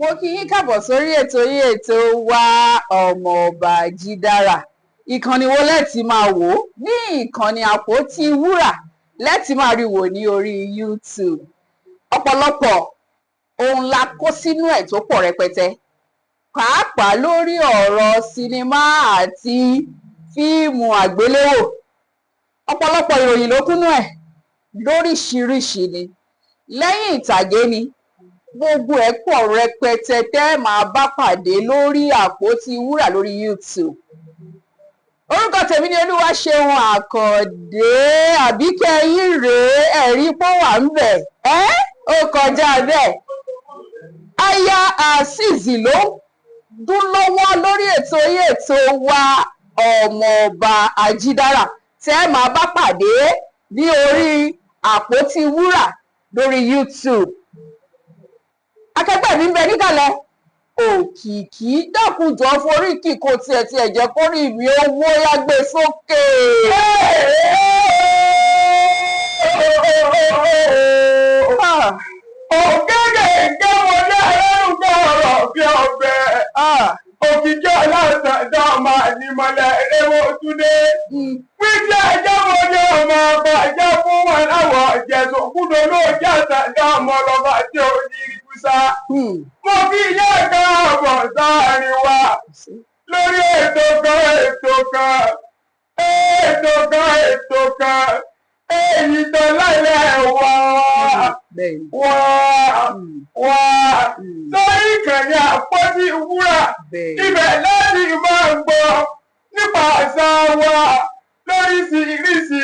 Mo kí yín káàbọ̀ sórí ètò yín, ètò wa, Ọmọọba Jídára. Ìkànnì wo lẹ́ẹ̀tì máa wò ó? Ní ìkànnì Àpótí Wúrà lẹ́ẹ̀tì máa rí wò ní orí YouTube. Ọ̀pọ̀lọpọ̀ ohun la kó sínú ẹ̀ tó pọ̀ rẹpẹtẹ, pàápàá lórí ọ̀rọ̀ sinimá àti fíìmù àgbéléwò. Ọ̀pọ̀lọpọ̀ ìròyìn ló kúnnú ẹ̀ lóríṣiríṣi, ni lẹ́yìn ìtàgé, ni gbogbo ẹ̀ pọ̀ rẹpẹtẹ tẹ́ ẹ máa bá pàdé lórí Àpótí Wúrà lórí YouTube. Orúkọ tèmi ni Olúwaṣeun Àkàndé Àbíkẹ́. Yín rèé, ẹ̀rí pọ́ wà ń bẹ̀ ẹ́, ó kọjá bẹ́ẹ̀. Aya Azeez ló ń dún lọ́wọ́ lórí ètò yín, ètò wa, Ọmọọba Ajídára, tẹ́ ẹ máa bá pàdé ní orí Àpótí Wúrà lórí YouTube. Akẹgbẹ́ mi ń bẹ níkàlẹ̀. Òkìkí, dákunjọ, foríkì kò tiẹ̀ jẹ́ kórìí mi ó wó yá, gbé sókè. Ògègè ìgbẹ́wọlé ẹlẹ́rùgbọ́ ọ̀rọ̀ bí ọbẹ̀. Òkìkí ọlọ́sàn ọmọ ànímọ̀lẹ̀ ẹ̀rẹ́wọ̀ túndé. Wíjẹ́ ẹjẹ́ mo ní ọmọ ọba ẹjẹ́ fún wọn láwọ̀ ìjẹ̀sùn kúndùn olóòjì àtàndá ọmọ ọlọ́ba tí ò ní ìkúsá. Mo fi ilé ẹ̀ka ọ̀bọ̀ sáàrin wa lórí ètò kan, ètò kan, ètò kan, ètò kan, èyí tó lálẹ́ wá wá wá sórí ìkànnì Àpótí Wúrà. Ibẹ̀ láti máa ń gbọ́ nípa àṣà wa lóríṣiríṣi,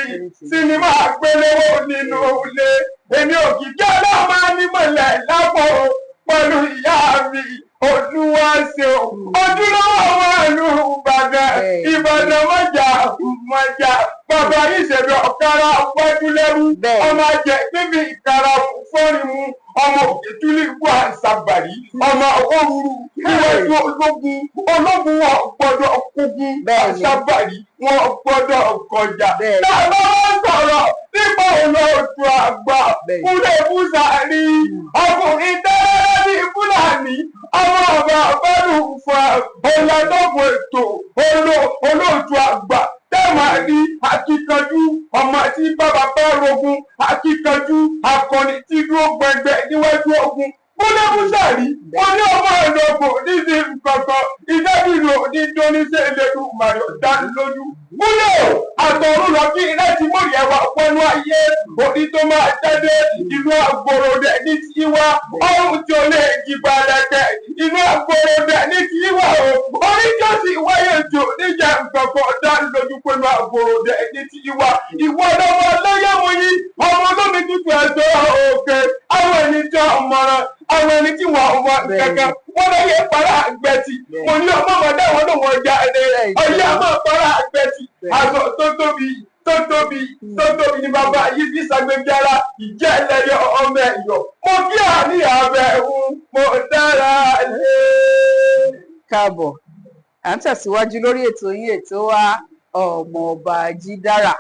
sinimá àgbéléwò nínú ilé. Èmi Òkìkí ọlọ́mọ nímọ̀lẹ̀ lápò pẹ̀lú ìyá mi Olúwaṣeun, ojúlówó ọmọ ìlú Ìbàdàn, Ìbàdàn mọ̀jà mọ̀jà, bàbá yìí ṣẹ̀dọ̀ ọ̀kára wájúlẹ́rú, ọmọ ajẹ́ níbi ìkara fọ́rin mu, ọmọ òkètúlì wà sàbàrí, ọmọ òrùrù níwájú ológun. Ológun wọn gbọ́dọ̀ kógun, àṣàbàrí wọn gbọ́dọ̀ kọjá. Táwọn wọn sọ̀rọ̀ nípa olóòtú àgbà Kúnlé Búsàrí, ọkùnrin tẹ́lẹ̀ ní Fúlàní, ọmọ ọba Bẹ́lú fún ọlọ́dọ̀bọ̀ ètò olóòtú àgbà tẹ́wọ̀n ní akíkanjú, ọmọ tí bàbá bá rogun, akíkanjú akọni tí dúró gbẹngbẹ níwájú ogun. Kúnlé Búsàrí, wọn ní ọmọ ìlọgbọ níbi nǹkankan ìdẹ́bìrì ní dóníṣẹ́ ìlẹ́nu màrí dánilójú. Kúnlé o, àtọ̀run lọ kí ilé tí mòrì ẹwà pọnú ayé òní tó máa jáde inú àgbòrò rẹ̀ ní tiwa, ọrùn tí ó lè jìbà lẹ̀kẹ̀ inú àgbòrò rẹ̀ ní tiwa o, orí tó sì wáyé jò níjà nǹkankan dánilójú pẹ̀lú àgbòrò rẹ̀ ní tiwa. Ìwọ lọmọ lọ́yẹ̀mú yín, ọmọ olómi tútù ẹ̀sọ́ òkè, àwọn ẹni tí wọ́n mọ̀ràn, àwọn ẹni tí wọ́n mọ̀ kankan, wọ́n lọ yẹ para àgbẹ̀tì. Mo ní ọmọ ọmọdé àwọn lòun ọjà ẹni ọyẹ àmọ́ para àgbẹ̀tì. Aṣọ tó tóbi tó tóbi tó tóbi ní bàbá yìí fi ṣàgbéjì ara ìjẹ́ ẹlẹ́yọ ọmọ ẹ̀yọ. Mo kí àní abẹ́ ń mo dára lé. Káàbọ̀, à ń tẹ̀síwájú lórí ètò yín, ètò wa, Ọmọọba Jídára.